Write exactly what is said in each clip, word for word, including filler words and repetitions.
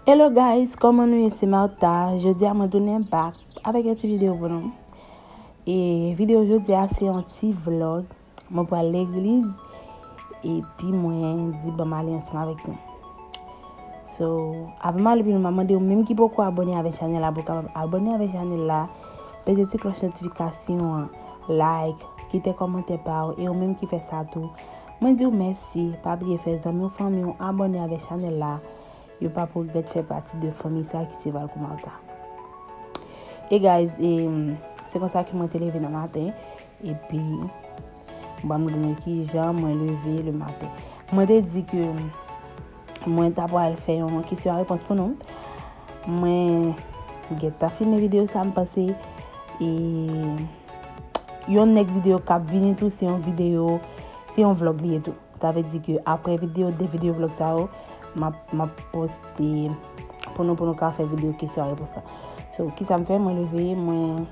Hello guys, kòman nou ye? Se Martha. Jodi a mwen tounen back avèk yon ti videyo pou nou. E videyo jodi a se yon ti vlog. Mwen pral legliz epi mwen di ban m ale ansanm avèk nou. So, avan m ale pi lwen, m ap mande ou menm ki poko abòne avèk chanèl la pou w kapab abòne avèk chanèl la, peze ti klòch notifikasyon an, like, kite kòmantè pa w, e ou menm ki fè sa tou, mwen di w mèsi. Pa bliye fè zanmi w, fanmi w abòne avèk chanèl la. Yo p ap regrèt fè pati de fanmi sa ki se Valcourt Martha. E guys, e, se konsa ke mwen te leve nan maten, epi ban m gade kijan mwen leve le maten. Mwen te di ke mwen ta pral fè yon kesyon a repons pou nou. Mwen gentan filme videyo sa, m panse, e yon next videyo k ap vini tou, se yon videyo, se yon vlog li ye tou. Sa vle di ke apre videyo, de videyo vlog sa yo, m ap, m ap poste pou nou, pou nou ka fè videyo kesyon a repons la. So, kisa m fè? Mwen leve, mwen,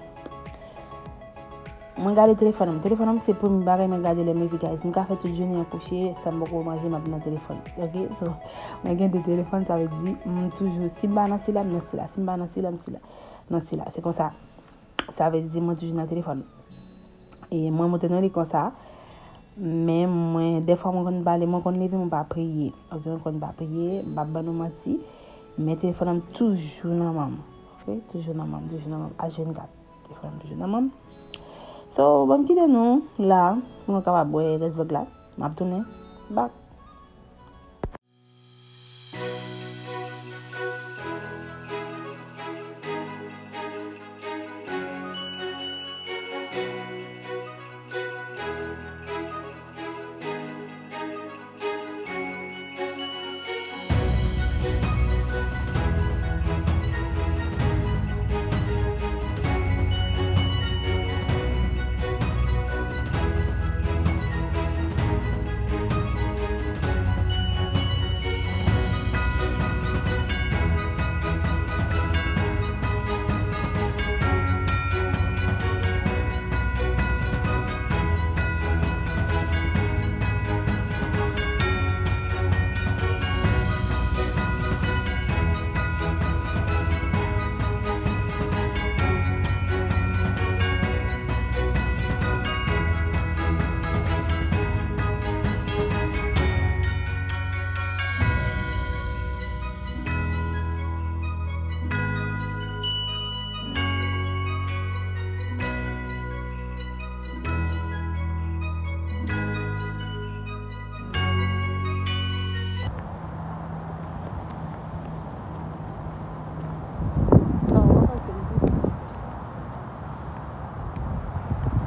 mwen gade telefòn m. Telefòn m se premye bagay mwen gade lè m leve, guys. M ka fè tout jounen an kouche, san m poko manje, m ap nan telefòn. Ok? So, mwen gen de telefòn, sa vle di, m toujou, si m pa nan sila, m nan sila. Si m pa nan sila, m sila. Nan sila. Se konsa. Sa vle di mwen toujou nan telefòn. E mwen montre nou li konsa. Men mwen, dèfwa mwen konn pale, mwen konn leve, mwen pa priye. Ok, mwen konn pa priye, m pa ban nou manti. Men telefòn an toujou nan men m. Ok, toujou nan men m, toujou nan men m. H vennkat, telefòn an toujou nan men m. So, ban m kite nou la, pou nou kapab wè rès vlog la. M ap tounen back.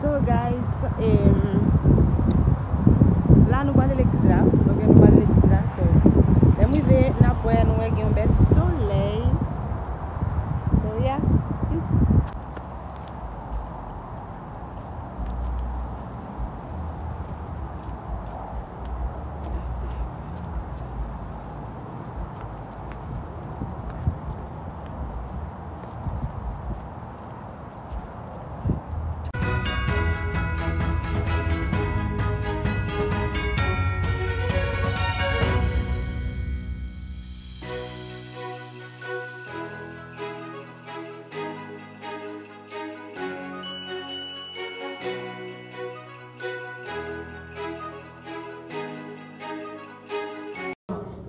So guys, em, la nou prale legliz la. Ok, nou prale legliz la. So, lè m rive, n ap wè, nou wè gen yon bèl ti solèy. So yeah, peace.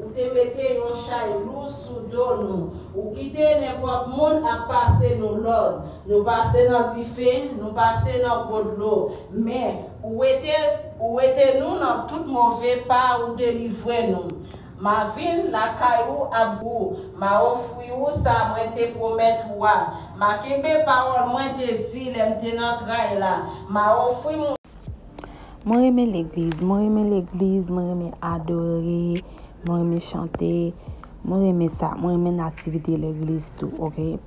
Ou te mete yon chay lou sou do nou. Ou kite nenpòt moun ap pase nou lòd. Nou pase nan dife, nou pase nan gwo dlo. Men, ou wete, ou wete nou nan tout move pa, ou delivre nou. M a vin lakay ou ak gou. M a ofri ou sa mwen te pwomèt ou a. M a kenbe pawòl mwen te di lè m te nan tray la. M a ofri moun. Mwen renmen legliz, mwen renmen legliz, mwen renmen adore, mwen renmen chante, mwen renmen sa, mwen renmen nan aktivite legliz tou, ok?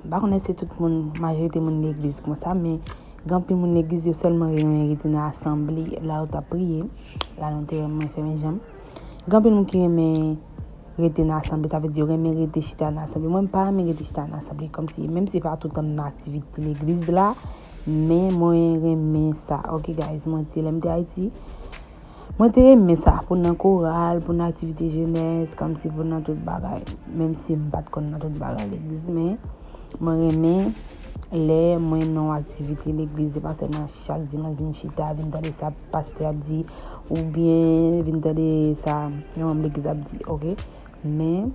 M pa konnen si tout moun, majorite moun legliz konsa, men gen anpil moun legliz yo sèlman renmen rete nan asanble, la yo t ap priye, la nou te wè mwen fèmen janm. Gen anpil moun ki renmen rete nan asanble, sa vle di yo renmen rete chita nan asanble. Mwen, m pa renmen rete chita nan asanble, kòmsi, menm si se pa toutan m nan aktivite legliz la, men mwen renmen sa. Ok, guys, mwen te, lè m te Ayiti, Mwen te renmen sa, pou nan koral, pou nan aktivite jenès, kòmsi pou nan tout bagay. Menm si m pa t konn nan tout bagay legliz, men mwen renmen lè mwen nan yon aktivite legliz, se pa sèlman chak dimanch vin chita, vin tande sa pastè ap di, oubyen vin tande sa yon manm legliz ap di, oke? Men,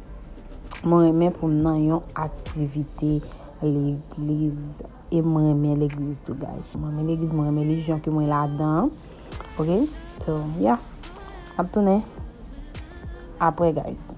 mwen renmen pou m nan yon aktivite legliz. E mwen renmen legliz tou, guys. Mwen renmen legliz, mwen renmen relijyon ke mwen ladan an. Oke? So, yeah. N ap tounen apre, guys.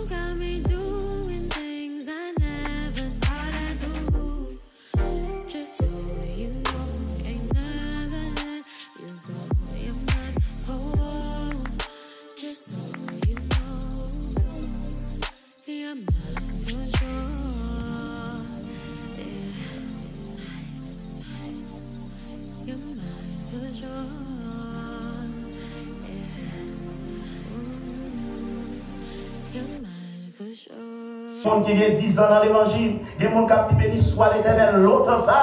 Got me doing things I never thought I'd do. Just so you know, ain't never let you go. You're mine, oh, oh. Just so you know, you're mine for sure. Yeah. You're mine for sure. Yeah. Ooh. You're mine for sure. Moun ki gen dizan nan levanjil, gen moun k ap di, "Beni swa Letènèl," lontan sa.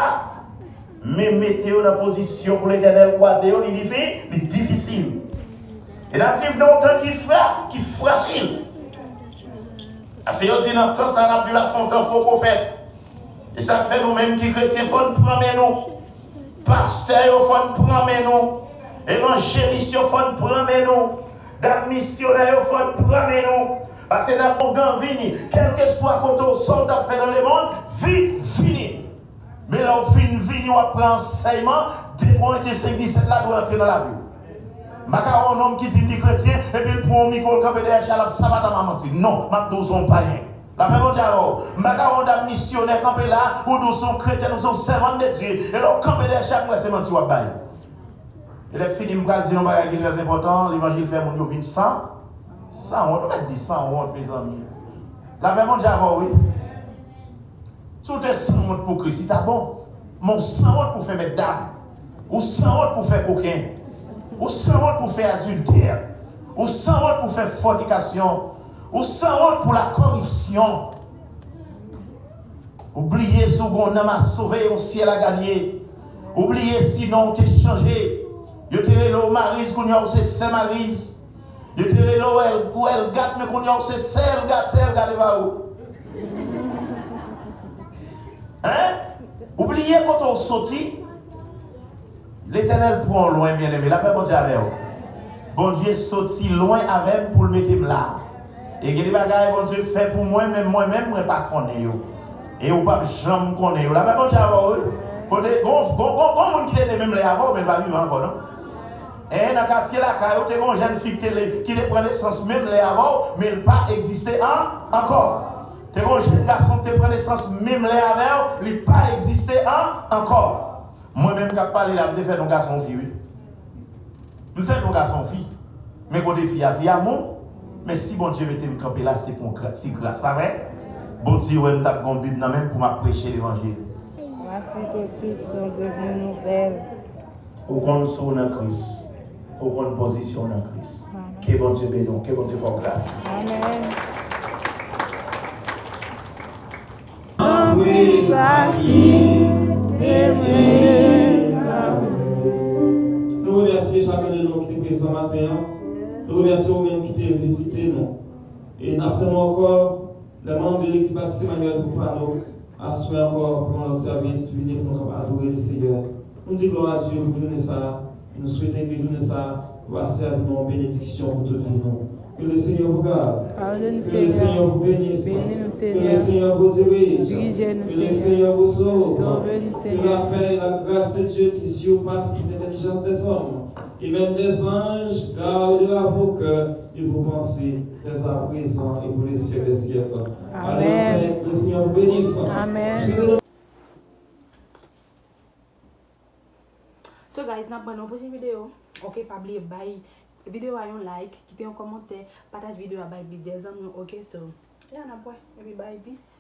Men mete yo nan pozisyon pou Letènèl kwaze yo, li difi-, li difisil. E n ap viv nan yon tan ki fra-, ki frajil. Paske yo di nan tan sa n ap viv la, se yon tan fo pwofèt. E sa k fè nou menm ki kretyen, fò n pran men nou. Pastè yo, fò n pran men nou. Evanjelis yo, fò n pran men nou. Dam misyonè yo, fò n pran men nou. Paske n ap ougan vini. Kèlkeswa kote w, sa w t ap fè nan lemonn, vin vini. Men lè w fin vini, w ap pran ansèyman. De Korentyen senk disèt la dwe antre nan lavi w. M pa ka wè yon nonm ki di m li kretyen, epi l pran yon mikwo, l kanpe dèyè chal, l ap sabat a manti. Non, m ap di w se yon payen. Lapè Bondye avè w. M pa ka wè yon dam misyonè kanpe la, ou di w se yon kretyèn, ou se yon sèvant de Dye, e lè w kanpe dèyè chal, m wè se manti w ap bay. E lè fini, m pral di yon bagay ki trè enpòtan, levanjil fè moun yo vin san, sanwont. Ou mèt di sanwont, mezanmi. Lapè Bondye avè w, wi. Si w te sanwont pou Kris, li ta bon. Men w sanwont pou fè mètdam. Ou sanwont pou fè koken. Ou sanwont pou fè adiltè. Ou sanwont pou fè fònikasyon. Ou sanwont pou lakoripsyon. Ou bliye si w gen yon nanm a sove, yon syèl a ganye. Ou bliye si non w te chanje. Yo te rele w Mariz, kounye a w se Sè Mariz. Yo te rele w Èl-, ou Èlgat, men kounye a w se Sè Èlgat, Sè Èlgat e pa ou. Hein? Ou bliye kote w soti? Letènèl pran w lwen, byeneme. Lapè Bondye avè w. Bondye soti lwen avè m pou l mete m la. E gen de bagay Bondye fè pou mwen, men mwen menm, mwen pa konnen yo. E ou p ap janm konnen yo. Lapè Bondye avè w, wi. Kote, gon, gon, gon, gon moun ki te ne menm lè avè w, men l pa vivan ankò, non. E nan katye lakay ou, te gon jèn fi ki te le-, ki te pran nesans menm lè avè w, men l pa egziste an-, ankò. Te gon jèn gason ki te pran nesans menm lè avè w, li pa egziste an-, ankò. Mwen menm k ap pale la, m te fèt yon gason, yon fi, wi. M fèt yon gason, yon fi. Men kote fi a, fi a mou. Men si Bondye mete m kanpe la, se pou gra-, se gras, pa vre? Bondye wè m t ap gen yon Bib nan men m pou m ap preche levanjil. Voici que Christ sont devenus nouvelles. Ou konn si w nan Kris. Ou konn pozisyon w nan Kris. Amen. Ke Bondye beni w. Ke Bondye fè w gras. Amen. Anpil pa ki te vle. Nou remèsye chak de nou ki te prezan maten an. Nou remèsye ou menm ki te vizite nou. E n ap tann ou ankò, lè manm de Legliz Batis Emanuel Poupano Aswè ankò, pou yon lòt sèvis, vini pou nou kapab adore Lesenyè. Nou di glwa a Dye pou jounen sa a. Nou swete ke jounen sa a va sèvi nou an benediksyon pou tout vi nou. Que le Seigneur vous garde. Que le Seigneur vous bénisse. Que le Seigneur vous dirige. Que le Seigneur vous sauve. Que la paix et la grâce de Dieu qui surpasse toute intelligence des hommes et même des anges gardera vos cœurs et vos pensées dès à présent et pour les siècles des siècles. Allez en paix, que le Seigneur vous bénisse. So guys, n ap wè nan yon pwochen videyo. Ok, pa bliye bay videyo a yon like, kite yon kòmantè, pataj videyo a bay plizyè zanmi w, ok? So, yeah, n ap wè, epi bye, peace.